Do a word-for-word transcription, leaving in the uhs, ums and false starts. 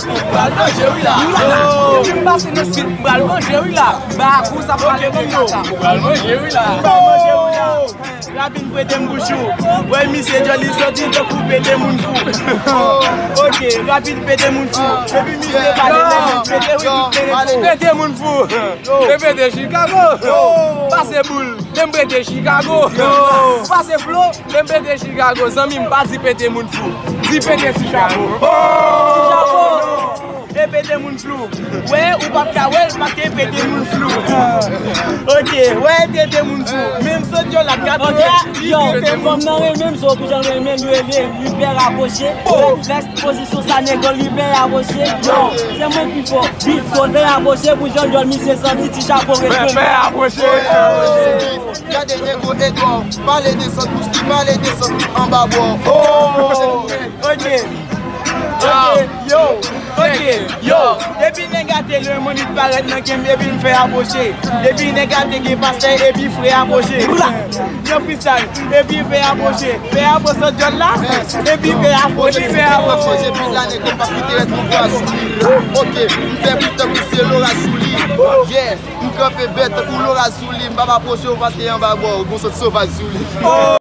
M pral manje wi la. Depi m pase nan sit, m pral manje wi la. Bakou sa pale nan kaka. M pral manje wi la. M pral manje wi la. Rapid prete m bouch ou. Wè misye djòl li soti tankou pete moun fou. Ok, rapid pete moun fou. Depi misye pale nan pete wi, pete fou. Pete moun fou. Repete Chicago. Pase boul. Depi m prete Chicago. Pase flo. Depi m prete Chicago. Zanmi m pa di pete moun fou. Di pete ti chapo. Ti chapo. E pete moun flou. Wè, ou p ap ka wè l paske pete moun flou. Ok, wè, pete moun flou. Menm sot yo la gate. Ok, yo, fòm nan renmen m, so pou jan renmen l, yo rele Lipè rapwoche. Red flex, pozisyon sa nèg yo, Lipè rapwoche. Yo, se mwen ki fò. Big Soul, fè rapwoche pou jan djòl misye santi ti chapo ret. Fè rapwoche. Gade ego Edouard, pale de sòt bouch li, pale de sòt li anba bò. Oh! Ok. Ok, yo. Ok, yo. Depi nèg ate le monit parèt nan game, epi m fè apwoche. Depi nèg ate gen pastè, epi frè apwoche. Yo freestyle, epi fè apwoche. Fè apwoche sòt djòl la, epi fè apwoche. Fè apwoche, epi la nèg yo pa kite rèt nou vwa sou li. Ok, m fè bit tankou se lora sou li. Yeah. M kanpe bèt tankou lora sou li, m p ap apwoche w paske anba bò, gon sòt sovaj sou li.